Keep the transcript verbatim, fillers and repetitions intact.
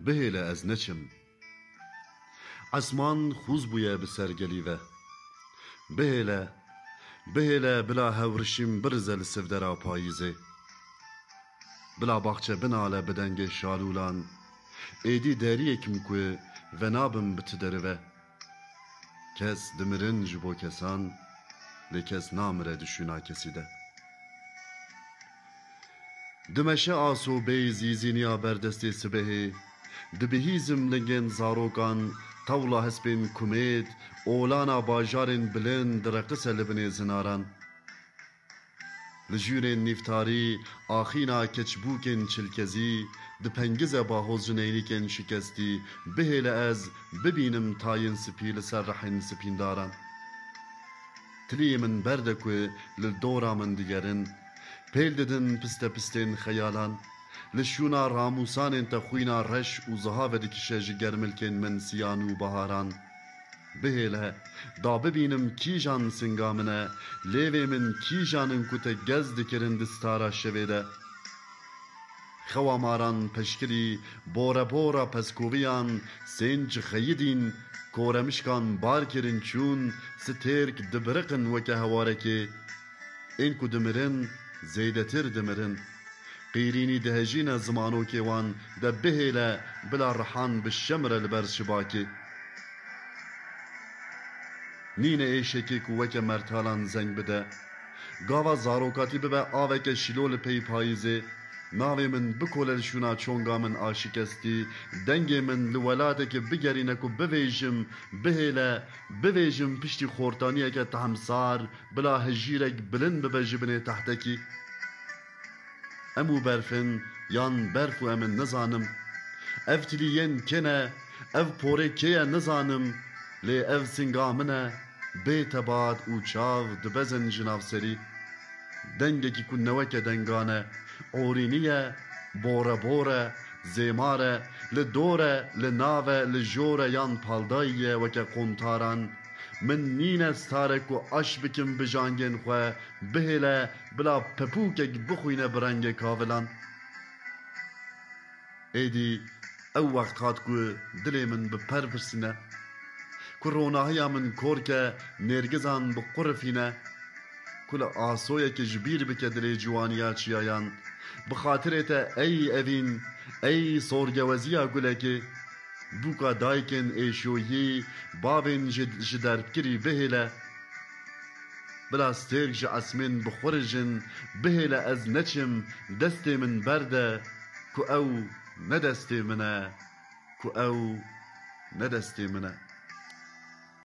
Bihêle ez neçim. Esman xûz bûye bi ser gelî ve. Bihêle, bihêle bila hewrişîm birize li sivdera payîzê. Bila baxçe binale bi dengê şalûlan. Êdî deriyê kim ku venabim bi tu derive. Kes dimirin ji bo kesan, lê kes namire di şûna kesî de. Dimeşe aso bêyî zîzîniya berdestê sibehê, dibihîzim lingên zarokan, tewla hespên kumêd, olana bajarên bilind direqise li binê zinaran. Li jûrên nîvtarî, axîna keçbûkên çilkezî, dipengize bahoz ji neynîkên şikestî, bihêle ez bibînim tayên spî li ser rehên spîndaran. Tiliyê min berde ku li dora min digerin, pêl didin piste pistên xeyalan, li şûna ramûsanên te xwîna reş û ziha vedikişe ji germilkên min siyan û baharan. Bihêle, da bibînim kîjan singa min e, lêvê min kîjan in ku te gez dikirin di stara şevê de. Xewa maran peşkirî, bore bora peskoviyan, sênc xeyidîn, koremişkan bar kirin çûn, stêrk dibiriqin weke hewarekê. Ên ku dimirin, zêdetir dimirin. Qîrînî dihejîne zimanokê wan de bihêle bila rihan bi şemre li ber şibakê. Nîne êşekê ku weke mertalan zeng bide. Gava zarokatî bibe aveke şîlo li pey payîzê. Navê min bikole li şûna çonga min a şikestî. Dengê min li welatekê bigerîne ku bivêjim, bihêle, bivêjim piştî xortaniyeke tehmsar, bila hejîrek bilind bibe ji binê tehtekî. Em û berf in, yan berf û em in, nizanim. Ev tilî yên kê ne, ev porê kê ye, nizanim. Lê ev singa min e, bê tebat û çav dibezin ji nav serî. Dengekî ku neweke dengan e, orînî ye, bore bore, zêmar e, li dor e, li nav e, li jor e yan paldayî ye weke qontaran. Min nîne starek ku aş bikim bi jangên xwe, bihêle bila pepûkek bixwîne bi rengê kavilan. Êdî ew wext hat ku dilê min bi per pirsîne, ku ronahiya min korke nêrgizan bi qurifîne, ku li asoyekê ji bîr bike dilê ciwaniya çiyayan. Bi xatirê te ey evîn, ey sorgeweziya gulekê, bûka dayikên êşoyî, bavên ji, ji derbkirî bihêle. Bila stêrk ji esmên bixurijin, bihêle ez neçim, destê min berde, ku ew ne destê min e, ku ew ne destê min e.